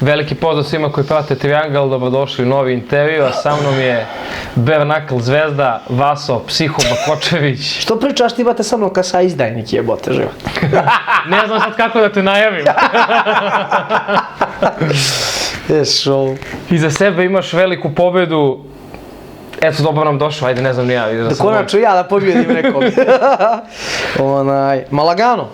Veliki pozdrav svima koji prate Triangle, dobrodošli u novi intervju, a sa mnom je Bare Knuckle zvezda, Vaso, Psiho Bakočević. Što pričaš, ti imate sa mnom kao sa izdajnik jebote, živo. Ne znam sad kako da te najavim. Ješo. Iza sebe imaš veliku pobedu. Eto, dobro nam došao, ajde, ne znam ni ja. Da konačno ja da pobjedim nekom. Malagano.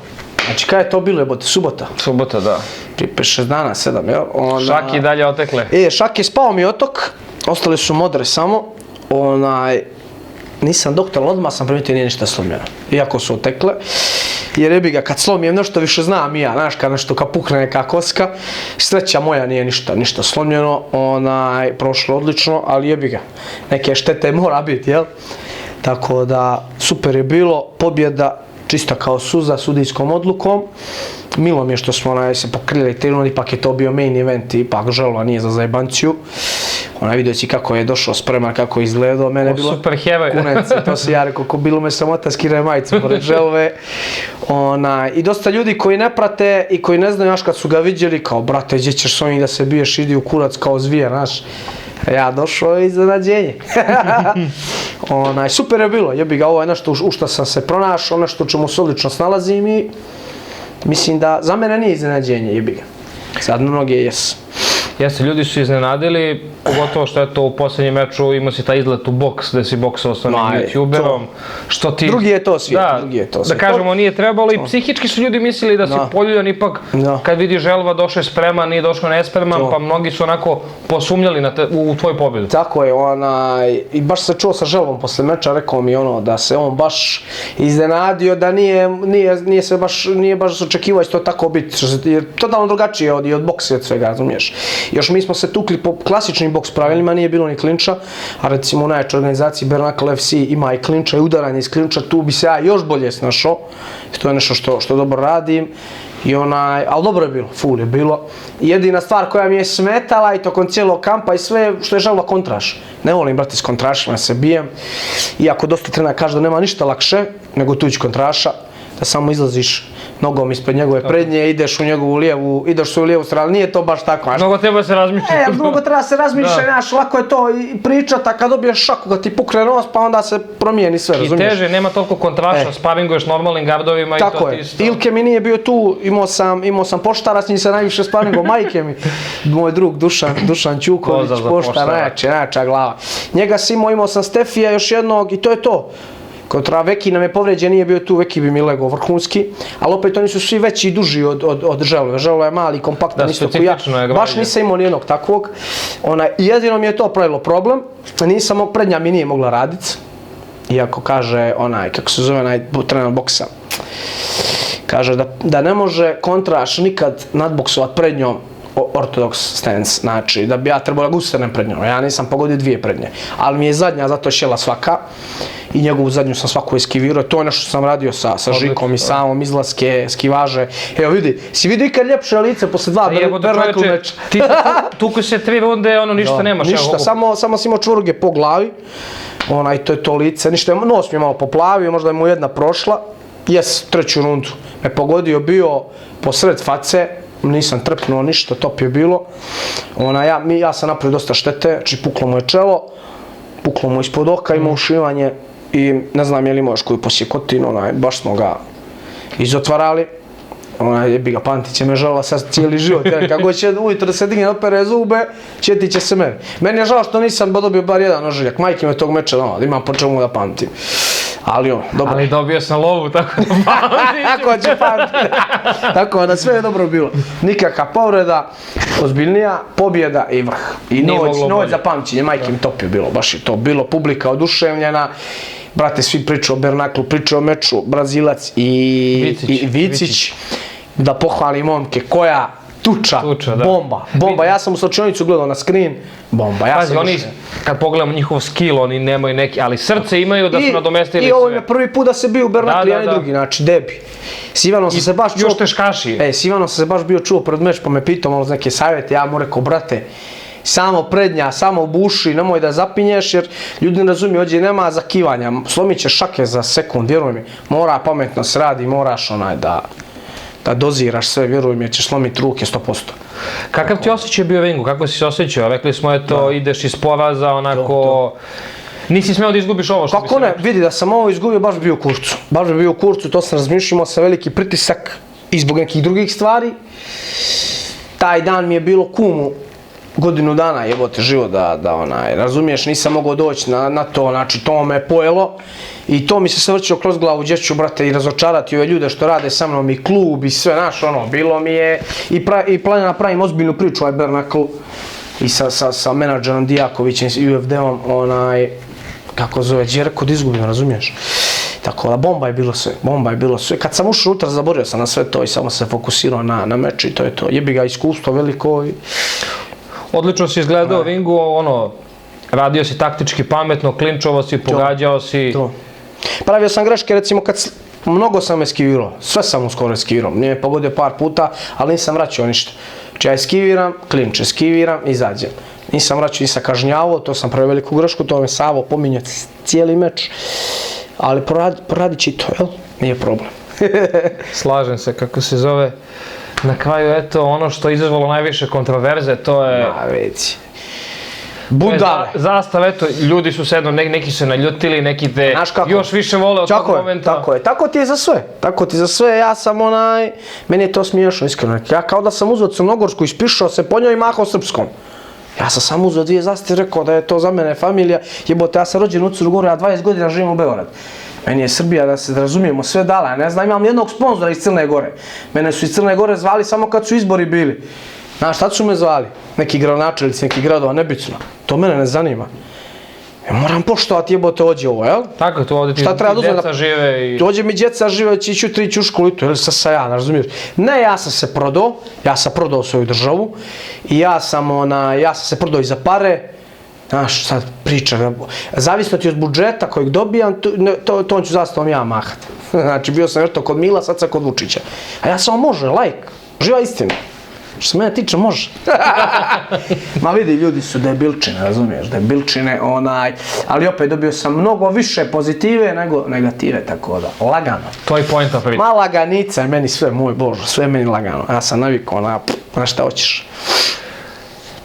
Znači, kada je to bilo, jebote, subota? Subota, da. Prije 5-6 dana, 7, jel? Šaki i dalje otekle. Šaki je spao mi otok, ostali su modre samo. Nisam doktor, ali odmah sam primijetio nije ništa slomljeno. Iako su otekle. Jer jebi ga, kad slomijem nešto više znam i ja, znaš, kad nešto kad pukne neka koska. Sreća moja nije ništa slomljeno, prošlo odlično, ali jebi ga. Neke štete mora biti, jel? Tako da, super je bilo, pobjeda čista kao suza, sudijskom odlukom. Milo mi je što smo se pokrili trenutno, ipak je to bio main event i ipak želova nije za zajebanciju. Vidio si kako je došao spreman, kako je izgledao, mene je bilo super heavy. Kunence, to si ja rekao, ko bilo me sramota skiraj majicu pored želove. I dosta ljudi koji ne prate i koji ne znaju, znaš, kad su ga vidjeli, kao brate, gdje ćeš s ovim da se biješ, idi u kurac kao zvijer, znaš. Ja došao je iznenađenje. Super je bilo, jebi ga, ovo je nešto u što sam se pronašao, nešto u čemu se odlično snalazim i mislim da za mene nije iznenađenje, jebi ga. Sad mnoge jesu. Jeste, ljudi su iznenadili, pogotovo što je to u posljednjem meču imao si taj izlet u boks, gde si boksao sa onim youtuberom. Drugi je to svijet, drugi je to svijet. Da kažemo, nije trebalo i psihički su ljudi mislili da si poljuljan, ipak kad vidi želva došao je spreman, nije došao nespreman, pa mnogi su onako posumnjali u tvoju pobjedu. Tako je, i baš se čuo sa želvom posle meča, rekao mi da se on baš iznenadio, da nije baš očekivao da će to tako biti, jer totalno drugačije od boksa i od svega, razumiješ. Još mi smo se tukli po klasičnim boks pravilima, nije bilo ni klinča, a recimo u najjačoj organizaciji Bare Knuckle FC ima i klinča i udaranje iz klinča, tu bi se ja još bolje snašao, to je nešto što dobro radim, ali dobro je bilo, full je bilo. Jedina stvar koja mi je smetala i tokom cijelog kampa i sve što je želila kontraš. Ne volim, brati, s kontrašima se bijem, iako dosta trenera kaže da nema ništa lakše nego tući kontraša, da samo izlaziš nogom ispred njegove prednje, ideš u njegovu lijevu stranu, nije to baš tako. Mnogo treba se razmišljati. Mnogo treba se razmišljati, znaš, lako je to i pričati, a kad dobiješ šaku, kad ti pukne nos, pa onda se promijeni sve, razumiješ? I teže, nema toliko kontraša, sparinguješ normalnim gardovima i to ti isto. Tako je, Ilke mi nije bio tu, imao sam poštara, s njim se najviše sparingao, majke mi, moj drug Dušan Ćuković, poštar, najjača glava. Njega si imao sam Stefija još jednog i to je to. Kontra Veki nam je povređen, nije bio tu, Veki bi mi legao vrhunski, ali opet oni su svi veći i duži od želove. Želova je mali, kompaktan, isto koji ja. Baš nisam imao nijednog takvog. Jedino mi je to pravilo problem, prednja mi nije mogla raditi. Iako kaže kako se zove trener boksa, kaže da ne može kontraš nikad nadboksovat prednjom ortodoks stance, znači da bi ja trebao da ustrnem prednjom, ja nisam pogodio dvije prednje, ali mi je zadnja zato šela svaka i njegovu zadnju sam svaku eskivirao, to je nešto što sam radio sa Žikom i samom, izlaske, skivaže, evo vidi, si vidio ikad ljepše lice posle dva Bare Knuckle meča? Ti tuku se 3 runde, ništa nemaš. Ništa, samo sam imao čvrge po glavi, to je to lice, ništa, nos mi je malo poplavio, možda je mu jedna prošla, treću rundu me pogodio bio posred face, nisam trpnuo ništa, top je bilo. Ja sam napravio dosta štete, znači puklo mu je čelo, puklo mu ispod oka, imao ušivanje i ne znam je li imao još koju posjekotinu, baš smo ga izotvarali. Jebi ga, pamtit će me žalova sad cijeli život, kako će ujutro da se digne opere zube, ćetit će se meni. Meni je žao što nisam dobio bar jedan ožiljak, majke me tog meča da imam po čemu da pamtim. Ali dobro. Ali dobio sam lovu, tako da pamtim. Tako će pamtim. Tako da sve je dobro bilo. Nikakva povreda, ozbiljnija, pobjeda i vrh. I noć za pamćenje, majke mi top je bilo, baš je to bilo, publika oduševljena. Brate, svi pričaju o Bare Knuckle, pričaju o meču, Brazilac i Vicić. Da pohvalim momke, koja tuča, bomba. Ja sam u slačionicu gledao na screen, bomba. Pazi, oni, kad pogledamo njihov skill, oni nemaju neki, ali srce imaju da su nadomestili sve. I ovo je prvi put da se bio u Bare Knuckle, jedan i drugi, znači debi. S Ivanom sam se baš čuo... Još teškaši. S Ivanom sam se baš bio čuo pred meč, pa me pitao malo neke savjete, ja mu rekao, brate, samo prednja, samo buši, nemoj da zapinješ jer ljudi ne razumiju, ovdje nema zakivanja, slomit će šake za sekund, vjeruj mi, mora pametno se radi, moraš da doziraš sve, vjeruj mi, jer ćeš slomiti ruke 100%. Kakav ti osjećaj bio u ringu? Kako si se osjećao? Rekli smo, eto, ideš iz poraza, onako... Nisi smeo da izgubiš ovo što bi se... Kako ne, vidi da sam ovo izgubio, baš bi bio u kurcu. Baš bi bio u kurcu, to sam razmišljamo sa veliki pritisak i zbog nekih drugih stvari. Taj dan mi je bilo kumu godinu dana, jebote život da razumiješ, nisam mogao doći na to, znači to me pojelo. I to mi se vrćilo kroz glavu, gdje ću, brate, i razočarati ove ljude što rade sa mnom i klub i sve, znaš, bilo mi je... I planiram napravim ozbiljnu priču, ovaj bare knuckle, i sa menadžerom Dijakovićem i UFD-om, kako zove, gdje je rekao da izgubim, razumiješ? Tako da, bomba je bilo sve. Kad sam ušao unutra, zaborio sam na sve to i samo se fokusirao na meč i to je to. Jebi ga, iskustvo veliko i... Odlično si izgledao u ringu, radio si taktički pametno, klinčovao si, pogađao si... Pravio sam greške, recimo, mnogo sam eskivirao, sve sam skoro eskivirao, nije me pogodio par puta, ali nisam vraćao ništa. Znači ja eskiviram, klinč, eskiviram, izađem. Nisam vraćao, nisam kažnjavao, to sam pravio veliku grešku, to me Savo pominjao cijeli meč. Ali poradit će i to, jel? Nije problem. Slažem se, kako se zove. Na kraju, eto, ono što je izazvalo najviše kontroverze, to je... već. Budale. Zastav, eto, ljudi su se neki se naljutili, neki te još više vole od tog momenta. Tako je, tako ti je za sve, ja sam meni je to smiješno, iskreno. Ja kao da sam uzeo Crnogorsku, ispišao se po njoj i mahao srpskom. Ja sam samo uzeo 2 zastave, rekao da je to za mene familija, jebote, ja sam rođen u Crnu Goru, ja 20 godina živim u Beogradu. Meni je Srbija, da se razumijemo, sve dala, ja ne znam, imam jednog sponzora iz Crne Gore. Mene su iz Crne Gore zvali samo kad su izbori bili. Znaš, tad su me zvali, neki gradonačelnici, neki gradova, nebitno. To mene ne zanima. Moram poštovati, jebote, ođe ovo, jel? Tako, tu ovdje ti djeca žive i... Dođe mi djeca žive, će ići u školu i to, ili sa ja, razumiješ? Ne, ja sam se prodao svoju državu i ja sam se prodao i za pare. Znaš, sad priča, zavisno ti od budžeta kojeg dobijam, to ću zastavom ja mahat. Znači, bio sam nešto kod Mila, sad sam kod Vučića. A ja samo može, živa istina. Što se mene tiče, može. Ma vidi, ljudi su debilčine, razumiješ, debilčine, ali opet dobio sam mnogo više pozitive nego negative, tako da, lagano. To je pointa priča. Ma laganica je meni sve, moj Bože, sve je meni lagano. Ja sam navikao na šta hoćeš.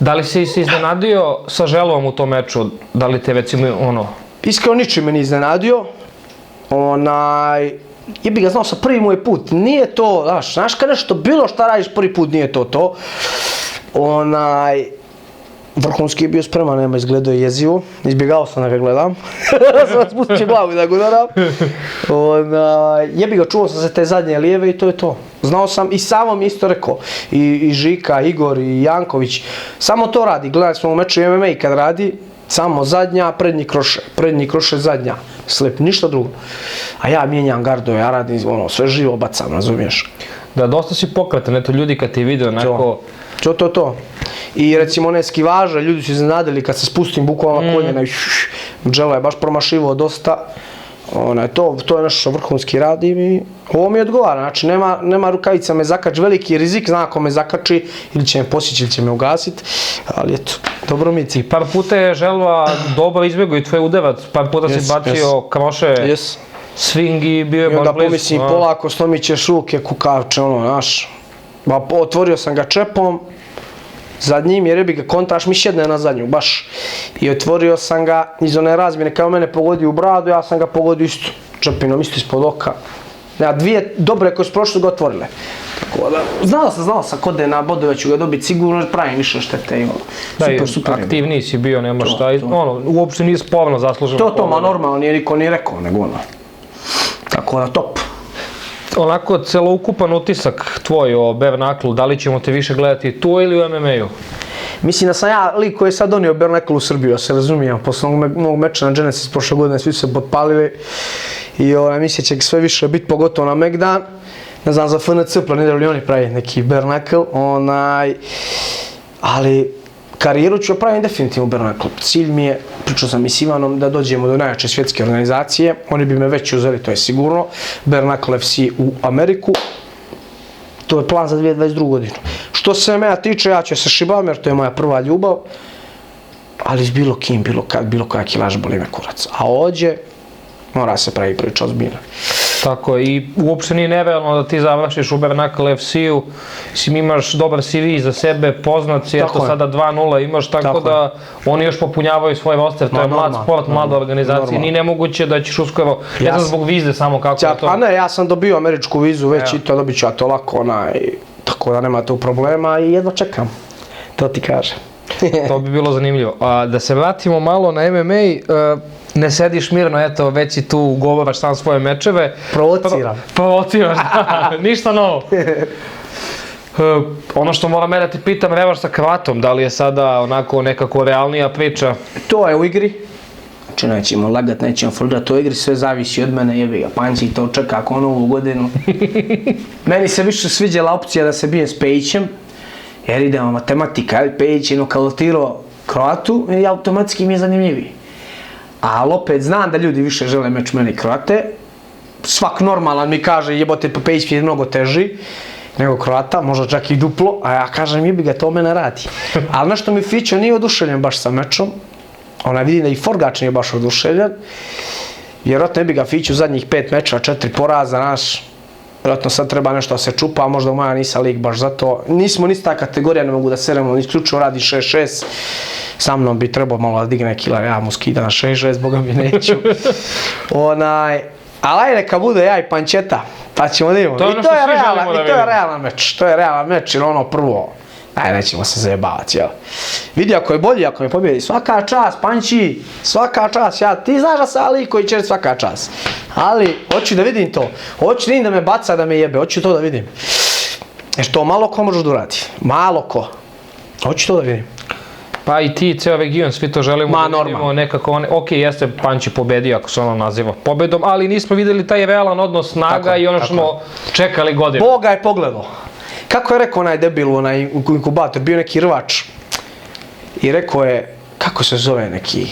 Da li si se iznenadio sa Želvom u tom meču? Da li te recimo, Iskreno ničim me nije iznenadio. Jebi ga znao sa prvi moj put, nije to, znaš kad nešto, bilo šta radiš prvi put, nije to. Vrhunski je bio spreman, nema izgledao je jezivo, izbjegao sam da ga gledam, sam spustio glavu da ga udaram. Jebi ga, čuo sam se te zadnje lijeve i to je to. Znao sam i Savo mi isto rekao, i Žika, Igor, i Janković, samo to radi, gledali smo u meču MMA kad radi, samo zadnja, prednji kroše, zadnja, slep, ništa drugo. A ja mijenjam gardove, ja radim, sve živo bacam, razumiješ? Da, dosta si pokretan, eto ljudi kad ti vide onako... To. I recimo one skivaže, ljudi su iznenadili kad se spustim bukvalno koljena i Želo je baš promašivao dosta. To je nešto što vrhunski radim i ovo mi odgovara, znači nema rukavica me zakači, veliki rizik, zna ako me zakači ili će me posjeći ili će me ugasiti, ali eto, dobro mi ti. Par puta je Želva dobro izbjegao i tvoj udarac, par puta si bacio kroše, swing i bio je baš blizu. I onda pomislim polako slomit ćeš ruke, kukavče, znaš, otvorio sam ga čepom, zadnjim jer bi ga kontraš mi šedne na zadnju, baš. I otvorio sam ga iz one razmjene, kao mene pogodio u bradu, ja sam ga pogodio isto, čepinom, isto ispod oka. Ja, 2 dobre koje su prošle ga otvorile. Tako da, znao sam kod je na bodove ću ga dobiti sigurno, pravim više štete i super. Aktivniji si bio, nema šta, uopšte nije sporno zasluženo. To, ma normalno, nije niko ni rekao, nego Tako da, top. Onako, celoukupan utisak tvoj o bare knuckle, da li ćemo te više gledati tu ili u MMA-u? Mislim da sam ja lik koji je sad donio bare knuckle u Srbiju, ja se razumijem, posle mog meča na Genesis prošle godine svi su se potpalili i mislim će sve više biti, pogotovo na Megdan. Ne znam, za FNC planiraju li oni pravi neki bare knuckle, ali karijeru ću pravim definitivno bare knuckle. Cilj mi je, pričao sam i s Ivanom, da dođemo do najjače svjetske organizacije, oni bi me već uzeli, to je sigurno, bare knuckle FC u Ameriku. To je plan za 2022. godinu. Što se mene tiče, ja ću se šibam jer to je moja prva ljubav, ali s bilo kim, bilo koja kilaž boli me kurac. A ovdje mora se pravi priča ozbiljno. Tako je, i uopšte nije nerealno da ti završiš u Bernakle FC-u, mislim imaš dobar CV za sebe, poznat si, eto sada 2-0 imaš, tako da oni još popunjavaju svoj roster, to je mlad sport, mlada organizacija, nije nemoguće da ćeš uskoro, ne znam zbog vize samo kako je to. Pa ne, ja sam dobio američku vizu već i to dobit ću ja to lako, tako da nema tu problema i jedno čekam, to ti kažem. To bi bilo zanimljivo. Da se vratimo malo na MMA, ne sediš mirno, eto, već i tu ugovaraš sam svoje mečeve. Provociraš, da, ništa novo. Ono što moram da ti pitam, revaš sa kravatom, da li je sada onako nekako realnija priča? To je u igri. Znači nećemo lagat, nećemo folirat, to u igri sve zavisi od mene, jebi ga, Panči to čeka ako novu godinu. Meni se više sviđala opcija da se bijem s Pejićem, jer idemo matematika, Pejić je nokautirao Kroatu i automatski mi je zanimljiviji. Ali opet znam da ljudi više žele meč meni Kroate. Svak normalan mi kaže jebote pa Pejić je mnogo teži nego Kroata, možda čak i duplo, a ja kažem jebi ga to mene radi. Ali nešto mi Fićo nije oduševljen baš sa mečom. Ona vidi da i Forgač nije baš oduševljen. Vjerojatno jebi ga Fiću zadnjih 5 meča, 4 poraza, naš. Vjerojatno sad treba nešto da se čupa, a možda moja nisa lig baš zato. Nismo ni ta kategorija, ne mogu da seremo, isključivo radi 6-6. Sa mnom bi trebao malo da digne kila, ja mu skida na 6-6, boga mi neću. Ali neka bude ja i Pančeta, pa ćemo da imamo. I to je realan meč, to je realan meč, jer ono prvo, nećemo se zajebavati, jel? Vidi ako je bolji, ako me pobjedi, svaka čast, Panči, svaka čast, ti znaš da sam Ali koji će svaka čast. Ali, hoću da vidim to, hoću da vidim da me baca, da me jebe, hoću to da vidim. Jer to malo ko može da uradi, malo ko, hoću to da vidim. Pa i ti, ceo region, svi to želimo da vidimo nekako, ok, jeste Panči pobedio ako se ono naziva pobedom, ali nismo videli taj realan odnos snaga i ono što smo čekali godinu. Boga je pogledao. Kako je rekao onaj debil, onaj inkubator, bio neki rvač i rekao je, kako se zove neki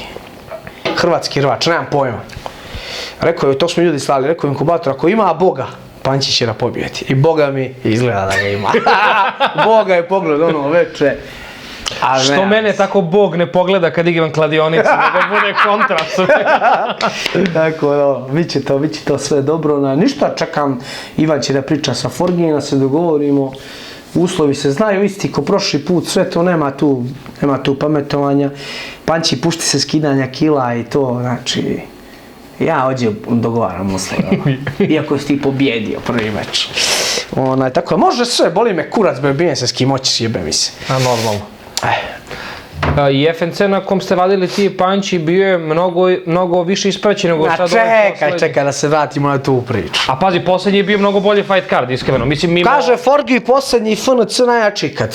hrvatski rvač, nemam pojma. Rekao je, to smo ljudi slali, rekao je inkubator, ako ima Boga, Panči će da pobijeti. I Boga mi izgleda da ga ima. Boga je pogledao ono veče. Što mene tako Bog ne pogleda kad igram kladionicu, nego bude kontrast. Tako da, bit će to sve dobro. Ništa, čekam, Ivan će da priča sa Forgijem, da se dogovorimo. Uslovi se znaju isti ko prošli put, sve to nema tu pametovanja. Panči pušti se skidanja kila i to, znači... Ja ovdje dogovaram uslove, iako si ti pobjedio prvi meč. Tako da, može sve, boli me kurac, bijem se s kim hoćeš, sjebe mi se. Normalno. I FNC na kom ste vadili ti Panči bio je mnogo više ispraćen nego sad ovaj poslednji. Čekaj da se vratimo na tu priču. A pazi, poslednji je bio mnogo bolji fight card, iskreno. Kaže Forgi poslednji FNC najjači kard.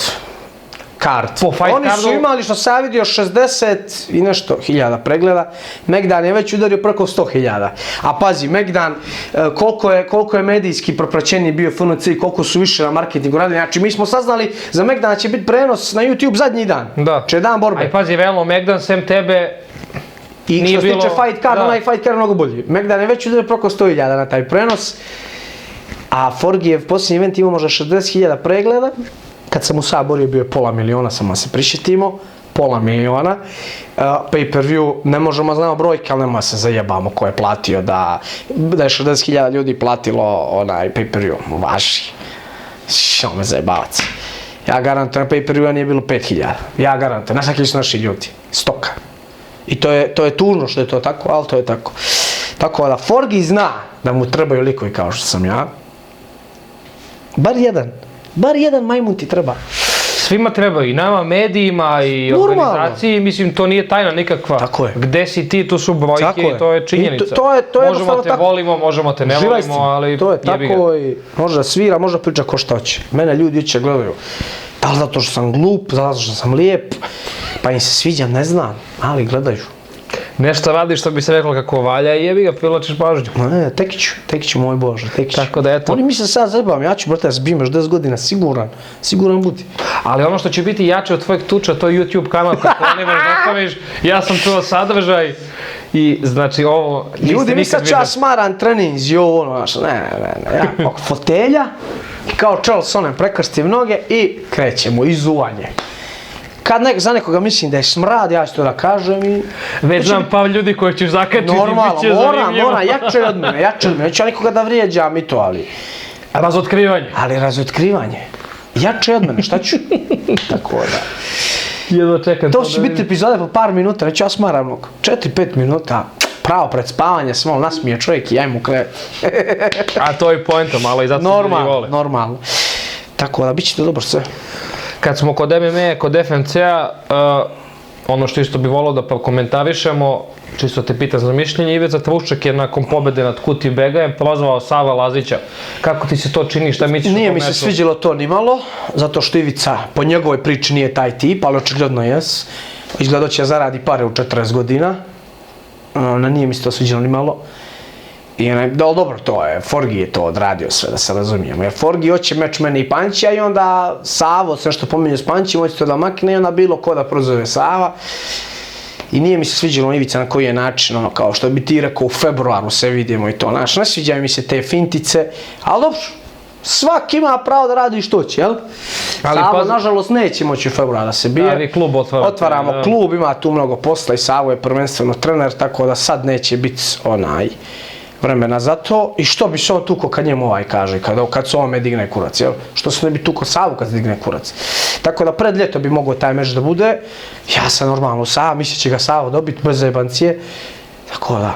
Oni su imali, što sam vidio, 60 i nešto hiljada pregleda. Megdan je već udario preko 100 hiljada. A pazi, Megdan, koliko je medijski propraćeniji bio FNC i koliko su više na marketingu radili. Znači, mi smo saznali za Megdana će biti prenos na YouTube zadnji dan. Da. Če je dan borbe. Aj pazi, realno, Megdan sem tebe i što se tiče fight card, onaj fight card je mnogo bolji. Megdan je već udario preko 100 hiljada na taj prenos. A Forgijev posljednji event imao možda 60 hiljada pregleda. Kad sam u Saborio bio je $500,000, samo se prišetimo, $500,000. Pay-per-view, ne možemo znamo brojke, ali nema se zajebamo ko je platio da je 60.000 ljudi platilo onaj pay-per-view. Važi. Što me zajebavac. Ja garantujem, na pay-per-view nije bilo 5.000. Ja garantujem, znaš kakvi su naši ljudi. Stoka. I to je tužno što je to tako, ali to je tako. Tako da Forgi zna da mu trebaju likovi kao što sam ja. Bar jedan majmun ti treba. Svima treba, i nama, medijima, i organizaciji, mislim, to nije tajna nikakva. Tako je. Gde si ti, to su brojke i to je činjenica. Možemo te volimo, možemo te ne volimo, ali to je tako i može da svira, može da priča ko šta hoće. Mene ljudi će gledaju. Da li zato što sam glup, zato što sam lijep, pa im se sviđam, ne znam, ali gledaju. Nešto radiš što bi se reklo kako valja i jebi ga, privlačiš pažnju. Ne, tek ću, moj Bože, tek ću. Tako da eto. Oni misle sad zajebavam, ja ću, brate, zbijem još 10 godina, siguran budi. Ali ono što će biti jače od tvojeg tuča, to je YouTube kanal koji planimaš da ostaviš, ja sam čuo sadržaj i znači ovo niste nikad vidjeli. Ljudi misle ću ja smaran treninzi, ovo ono, ja fotelja i kao čel s onem prekrstim noge i krećemo, izuvanje. Kad za nekoga mislim da je smrad, ja ću to da kažem i... Već znam pa ljudi koji ćeš zakačiti i normalno, bit će zanimljivo. moram, jače od mene. Neću ja nikoga da vrijeđam i to, ali... Razotkrivanje. Ali razotkrivanje. Jače od mene, šta ću? Tako da... Jedno čekam to će biti epizode po par minuta, neću ja smaram mnogo. 4-5 minuta, pravo pred spavanje, se malo nasmije čovjek i ajmo u krevet. A to je poenta malo i zato se ljudi vole. Normalno. Tako da, bit će to dobro sve. Kad smo kod MMA, kod FMC-a, ono što isto bi volao da komentarišemo, čisto te pitam za mišljenje, Ivica Tvršček je nakon pobjede nad Kutijbegajem prozvao Sava Lazića. Kako ti se to čini, šta misliš o tom Nije mi meču? se sviđalo to nimalo, zato što Ivica po njegovoj priči nije taj tip, ali očigledno jes. Izgleda će zaradi pare u 40 godina. Nije mi se to sviđalo nimalo. Dobro, to je, Forgi je to odradio sve, da se razumijemo. Jer Forgi hoće meč mene i Panća i onda Savo, sve što pominje s Panćim, hoće to da makne i onda bilo ko da prozove Sava. I nije mi se sviđalo Ivica na koji je način, ono kao što bi ti rekao u februaru se vidimo i to, znaš, ne sviđaju mi se te fintice, ali dobro, svak ima pravo da radi što će, jel? Savo, nažalost, neće moći u februara da se bije. Ali klub otvaramo klub, ima tu mnogo posla i Savo je prvenstveno trener, tako da sad neće biti vremena za to. I što bi se on tuko kad njemu kaže, kad se ovome digne kurac, jel? Što se ne bi tuko Savu kad se digne kurac. Tako da pred ljeto bi mogao taj meč da bude. Ja sam normalno Sava, mislit će ga Savo dobiti bez zajebancije. Tako da.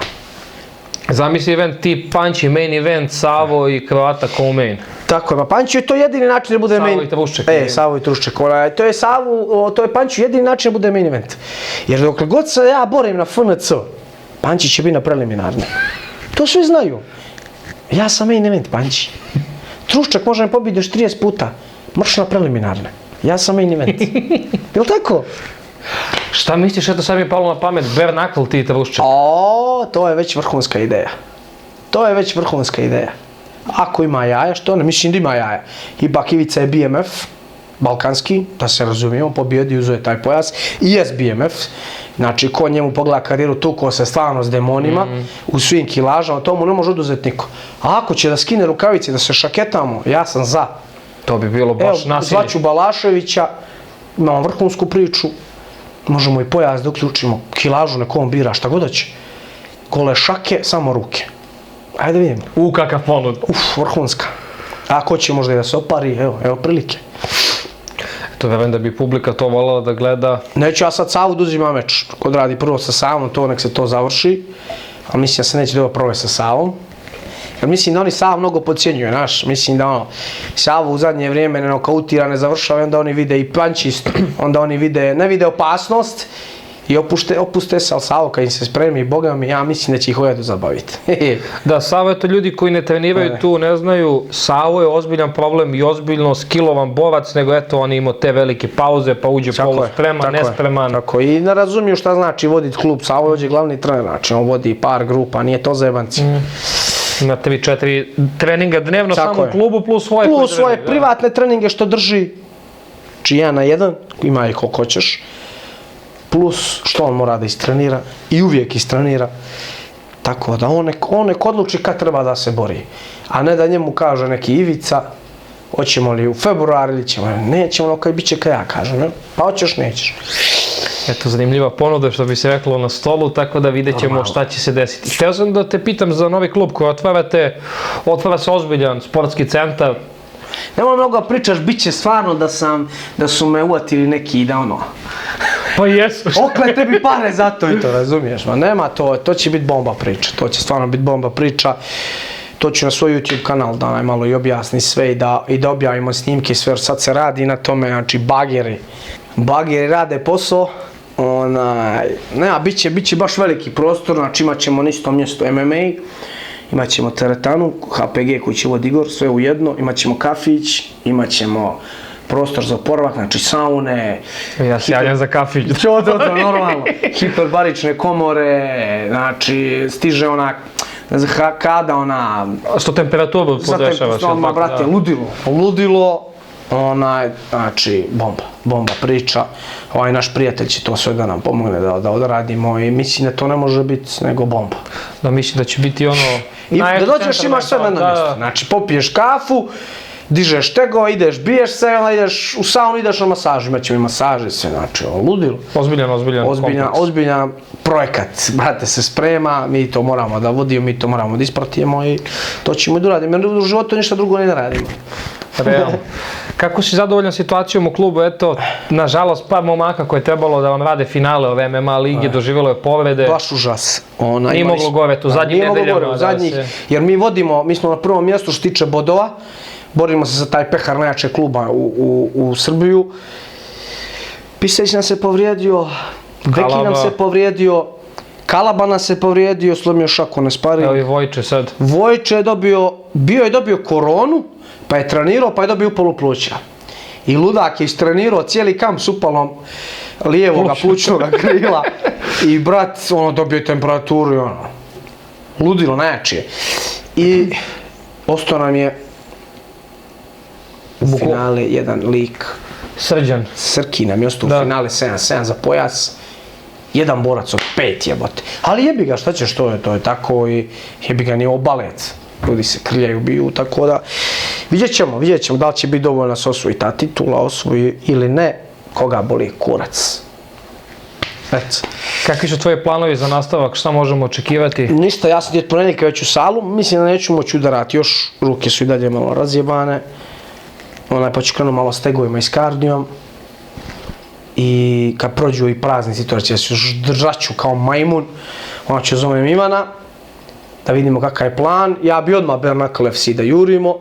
Zamisli event tip Panči, main event, Savo i Kroata kao main. Tako je, pa Panči je to jedini način da bude main... Savo i Tvršček. Savo i Tvršček. To je Panči jedini način da bude main event. Jer dokle god se ja borim na FNC, Panči će biti na preliminarne. To svi znaju. Ja sam main event, Panči. Tvršček može me pobiti još 30 puta. Mrš na preliminarne. Ja sam main event. Jel' tako? Šta misliš, eto sad mi je palo na pamet, bare knuckle ti Tvršček? To je već vrhunska ideja. To je već vrhunska ideja. Ako ima jaja, što ne? Mislim da ima jaja. Ipak Ivica je BMF, balkanski, da se razumijemo, pobjedi, uzuje taj pojas. I jest BMF. Znači, ko njemu pogleda karijeru tuko se stvarno s demonima, u svim kilažama, to mu ne može oduzeti niko. A ako će da skine rukavice, da se šaketamo, ja sam za. To bi bilo baš nasilje. Zvaću Balaševića, imamo vrhunsku priču, možemo i pojas da uključimo, kilažu nekom bira, šta god hoće. Gole šake, samo ruke. Ajde vidimo. Kakav ponud. Vrhunska. A ko će možda i da se opari, evo prilike. To verujem da bi publika to voljela da gleda. Neću ja sad Savu da uzimam meč. Kod radi prvo sa Savom, to nek se to završi. Ali mislim da se neće dobro provesti sa Savom. Jer mislim da oni Savu mnogo podcjenjuju, znaš. Mislim da Savu u zadnje vrijeme ne nokautira, ne završava, onda oni vide i pančisto. Onda oni ne vide opasnost i opuste se, ali Savo kad im se spremi, boga mi, ja mislim da će ih ovdje zabaviti. Da, Savo je to ljudi koji ne treniraju tu, ne znaju, Savo je ozbiljan problem i ozbiljno skillovan borac, nego eto on imao te velike pauze, pa uđe poluspreman, nespreman. Tako, i ne razumiju šta znači voditi klub, Savo je glavni trener, znači on vodi par grupa, nije to zajebanci. Ima 3-4 treninga dnevno samo u klubu plus svoje. Plus svoje privatne treninge što drži, či 1 na 1, ima ih koliko hoćeš. Plus što on mora da istrenira i uvijek istrenira. Tako da on nek odluči kad treba da se bori. A ne da njemu kaže neki Ivica, hoćemo li u februar ili ćemo, nećemo, kad bit će kad ja kažem, ne? Pa hoćeš, nećeš. Eto, zanimljiva ponuda što bi se reklo na stolu, tako da vidjet ćemo šta će se desiti. Htio sam da te pitam za novi klub koji otvarate, otvara se ozbiljan sportski centar. Nemoj mnogo pričaš, bit će stvarno da su me uvatili neki da Pa jesu. Okle tebi pare za to i to, razumiješ? Ma nema to će biti bomba priča, to će stvarno biti bomba priča. To ću na svoj YouTube kanal da malo i objasni sve i da objavimo snimke sve, jer sad se radi na tome, znači bageri rade posao. Bit će baš veliki prostor, znači imat ćemo na istom mjestu MMA, imat ćemo teretanu, HPG koji će vodi Igor, sve ujedno, imat ćemo kafić, imat ćemo prostor za oporavak, znači saune. Ja se javljam za kafić. To, normalno. Hiperbarične komore, znači stiže kada što temperaturu podešavaš. Brate, ludilo. Znači, bomba priča. Ovaj naš prijatelj će to sve da nam pomogne da odradimo i mislim da to ne može biti nego bomba. Da mislim da će biti ono... I da dođeš imaš sve na jednom mjestu. Znači, popiješ kafu dižeš tegova, ideš, biješ se, onda ideš u saunu, ideš na masažu, imat ćemo i masaže, sve, znači, ludilo. Ozbiljan projekat, brate, se sprema, mi to moramo da vodimo, mi to moramo da ispratimo i to ćemo i da uradimo, jer u životu ništa drugo ne radimo. Realno. Kako si zadovoljan situacijom u klubu? Eto, nažalost, par momaka koje je trebalo da vam rade finale ove MMA lige, doživjelo je povrede. Baš užas. Nije moglo gore tu zadnjih nedeljama. Jer mi vodimo, mi smo na prvom mjestu što se tiče bodova, borimo se za taj pehar najjačeg kluba u Srbiju. Piseć nas se povrijedio, Deki nam se povrijedio, Kalaba nas se povrijedio, slomio šaku na sparingu. Evo i Vojče sad. Vojče je dobio koronu, pa je trenirao, pa je dobio upalu pluća. I ludak je istrenirao cijeli kamp s upalom lijevoga plućnog krila. I brat, dobio temperaturu i ludilo najjačije. I ostao nam je u finale jedan lik. Srđan. Srki nam je ostao u finale 7-7 za pojas. Jedan borac od 5 jebote. Ali jebi ga, šta ćeš, to je tako i jebi ga, nije obalec. Ljudi se krljaju, biju, tako da vidjet ćemo da li će biti dovoljno da se osvoji ta titula, osvoji ili ne, koga boli kurac. Eto. Kakvi su tvoji planovi za nastavak, šta možemo očekivati? Ništa, ja sam ti od ponedjeljka već u salu, mislim da neću moći udarati, još ruke su i dalje malo razjebane. Pa ću krenu malo s tegovima i s kardijom. I kad prođu i praznici, to će se držat ću kao majmun, onda ću zovem Ivana, da vidimo kakav je plan. Ja bi odmah Bernakl FC da jurimo,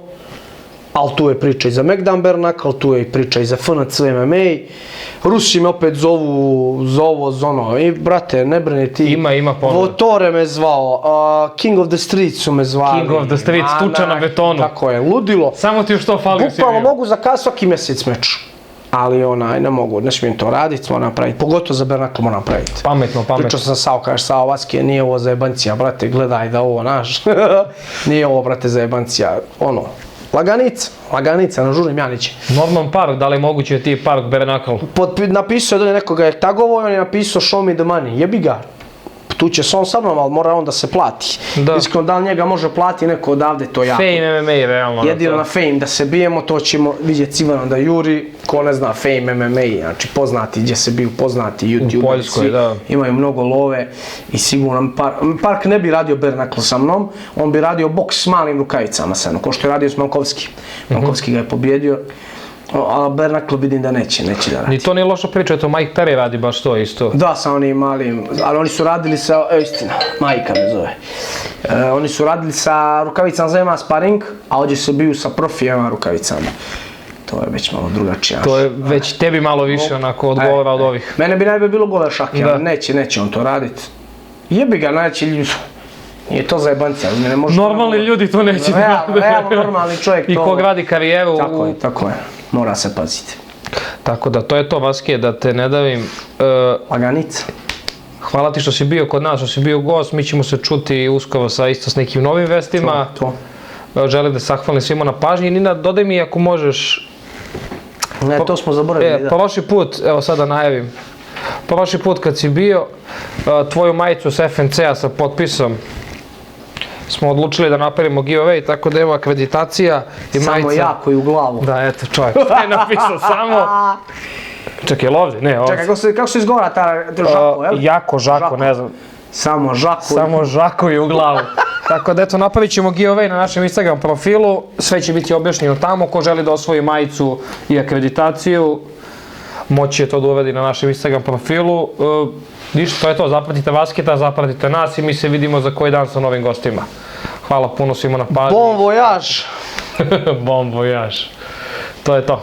ali tu je priča i za Megdan Bernakl, tu je i priča i za FNC MMA. Rusi me opet zovu za ovo, za ono, i brate, ne brini ti. Ima ponuda. Votore me zvao, King of the Streets su me zvali. King of the Streets, tuča na betonu. Tako je, ludilo. Samo ti još to fali. Bukvalno mogu zakazati svaki mjesec meč. Ali ne mogu, ne smijem to raditi, moram napraviti, pogotovo za Bernakl moram napraviti. Pametno. Pričao sam Sao, kažeš Sao Vaske, nije ovo za jebancija, brate, gledaj da ovo, naš, nije ovo, brate, za jebancija, laganica, ne žurim ja niće. Norman Park, da li je moguće ti Park Bernakl? Napisao je da nekoga je tagovo i on je napisao show me the money, jebi ga. Tu će se on sa mnom, ali mora on da se plati. Iskreno, da li njega može plati neko odavde, to jako. Fame MMA, realno. Jedino na Fame da se bijemo, to ćemo vidjeti s Ivanom da juri. Ko ne zna Fame MMA, znači poznati, gdje se biju poznati YouTuberi. U Poljskoj, da. Imaju mnogo love i sigurno Park ne bi radio Bernakl sa mnom, on bi radio boks s malim rukavicama sa mnom, ko što je radio s Mankovski. Mankovski ga je pobjedio. Ali Bernakl vidim da neće da radi. Ni to nije loša priča, to Mike Perry radi baš to isto. Da, sa onim malim, ali oni su radili sa, istina, Majka me zove. Oni su radili sa rukavicama za MMA sparing, a ovdje se biju sa profi MMA rukavicama. To je već malo drugačije. To je već tebi malo više onako odgovora od ovih. Mene bi najbolje bilo gole šake, ali neće on to raditi. Jebi ga, ljudi. Nije to za jebancija. Normalni ljudi to neće da rade. Realno normalni čovjek to... I ko gradi karijeru... Tako je. Mora se paziti. Tako da, to je to, Vaske, da te ne davim. Laganica. Hvala ti što si bio kod nas, što si bio gost. Mi ćemo se čuti uskoro s nekim novim vestima. Želim da se zahvalim svima na pažnji. Nina, dodaj mi ako možeš... Ne, to smo zaboravili, da. Prošli put, evo sada najavim. Prošli put kad si bio, tvoju majicu s FNC-a sa potpisom smo odlučili da napravimo giveaway, tako da evo akreditacija i majica. Samo jako i u glavu. Da, eto čovjek, je napisao samo. Čekaj, jel ovdje? Ne, ovdje. Čekaj, kako se izgovara ta Žako, jel? Jako Žako, ne znam. Samo Žako i u glavu. Tako da eto, napravit ćemo giveaway na našem Instagram profilu, sve će biti objašnjeno tamo, ko želi da osvoji majicu i akreditaciju, moći je to da uvedi na našem Instagram profilu. Ništa, to je to, zapratite Vasketa, zapratite nas i mi se vidimo za koji dan sa novim gostima. Hvala puno svima na pažnji. Bon voyage! Bon voyage. To je to.